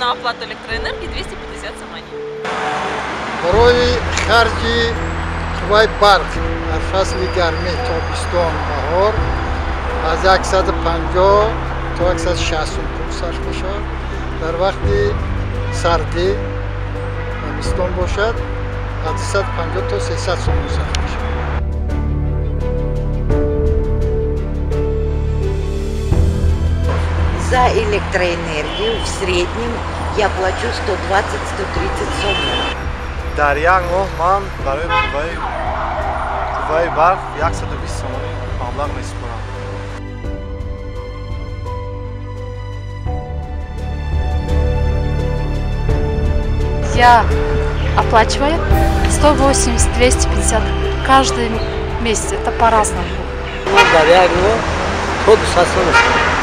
На оплату электроэнергии 250 сомони. Барои харҷи қувваи барқ дар фасли гармӣ, тобистон, баҳор аз 150 то 160 сум пул сарф мешавад. Дар вақти сардӣ, зимистон бошад, аз 250 то 300 сум сарф мешавад. За электроэнергию в среднем я плачу 120-130 сомон. Дар як моҳ ман барои қувваи барқ 120 сомонӣ маблағ месупорам. Я оплачиваю 180-250 каждый месяц. Это по-разному. Дар як моҳ то 200 сом.